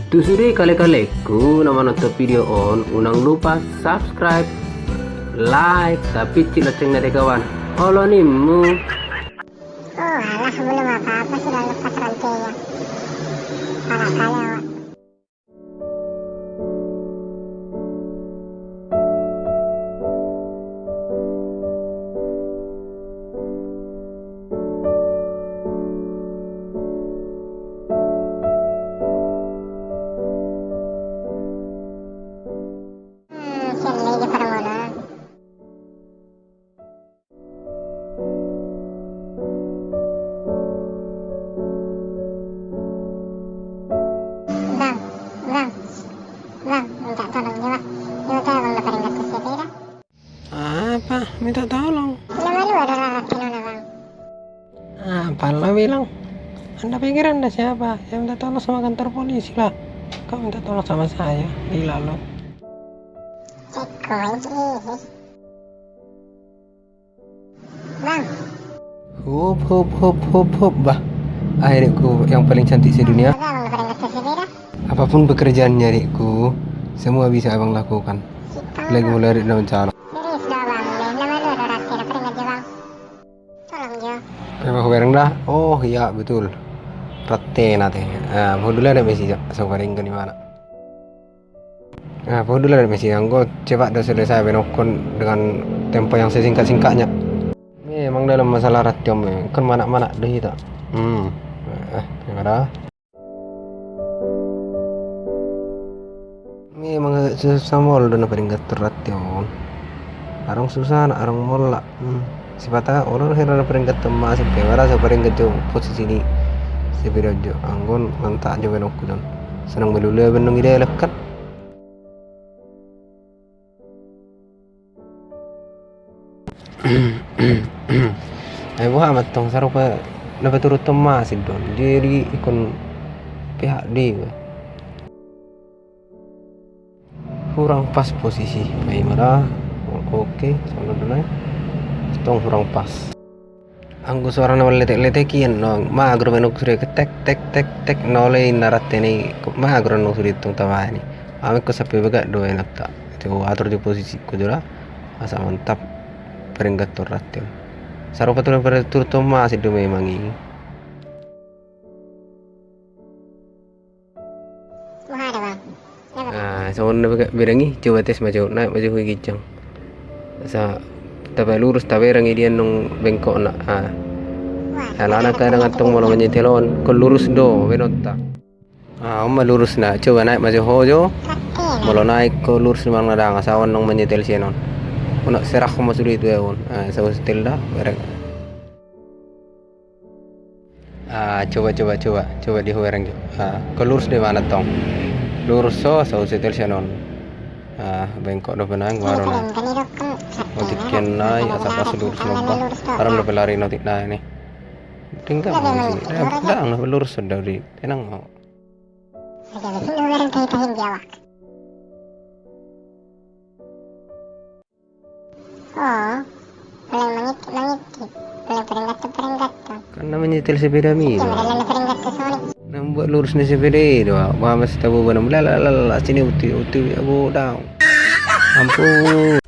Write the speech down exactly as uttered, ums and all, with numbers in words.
Tu sude kale-kalengku na manonton video on, unang lupa subscribe, like, tapincit loncengna di kawan. Olo ninmu. Oh, alah, belum apa-apa, sudah lepas rantainya. Alah, kali awak. Hmm, sian lagi parmona. Bang, bang, bang, minta tolong jo, bang. Di huta abang na paling gatus sepeda. Apa? Minta tolong? Na malua do rara tinona, bang. Apa lo bilang? Anda pikir Anda siapa? Yang minta tolong sama kantor polisi lah. Kau minta tolong sama saya, gila lo. Cek kau aja, eh. Bang. Hop, hop, hop, hop, hop, bah. Ah, adikku yang paling cantik sedunia. Ada abang na paling gatus sepeda. Apapun pekerjaannya, adikku, semua bisa abang lakukan. Lagi mulai dari daun calon. Serius do, bang? Na malua do rara tinona, paling gatus, bang. Tolong jo. Memang hubereng dah. Oh iya, betul. Rara tinona te. Ah, mau dulu ada mesi, so paling ke di mana? Nah, podo lah, mesti anggo cepat do selesai baenonhon dengan tempo yang sesingkat-singkatnya. Memang dalam masalah rara tinona, kan manak-manak do hita. Hmm. Eh, gimana? Memang agak susah molo do na paling gatus rara tinona. Adong susah na, adong molo. Hmm. Sipata olo do hira na paling gatus masuk pe, bara so paling gatus posisi ni sepeda jo. Anggo on mantap jo baenonku on. Senang melulu abang nunga dialek kan. Ai boha ma antong, sarupa na paturuthon masuk do on. Jadi ingkon pihak di. Kurang pas posisi, paima da. Oke, songon on do nai. Antong kurang pas. Anggo suara na maletek-letek i, annon magro baenonku sude, tek, tek, tek, tek, na olo i na rara tinona i, magro annon sude antong tabaen i. Amen ko sampe bagak do baenonta. Coba atur jo posisiku jo da. Asa mantap. Paling gatus rara tinona. Sarupa tu na paturuthon masuk do memang i. Boha do, bang? Nah, songon na be-, bereng i, coba tes ma jo, naek ma jo hu ginjang. Asa tapailurus, tabereng i dia annon bengkokna. Ah. Alana kadang antong molo manyetel on, ingkon lurus do baenonta. Ah, on ma lurusna, coba naek ma jo ho jo. Molo naek ho lurus ma na dang, asa on annon manyetel sian on. Unang serahon ma sude tu ahu on. Ah, asa husetel da, bereng. Ah, coba, coba, coba, coba di hubereng jo. Ah, ingkon lurus do ibana antong. Lurus so, so husetel sian on. Ah, bengkok dope nai, baru nai. Otik kian nai, asa pas lurus lompa. Aram dope lari na otik nai ni. Denggan ma di sini. Dang, lurus sudah di. Tenang mau. Oh, paling mangit-, mangit-, paling paling gatus, paling gatus. Kan na manyetel sepeda mi. Iya, do. Paling gatus, sorry. Na membuat lurus ni sepeda i do, ba mas tabu banam, la, la, la, la, sini uti, uti, abu, daun. Ampun.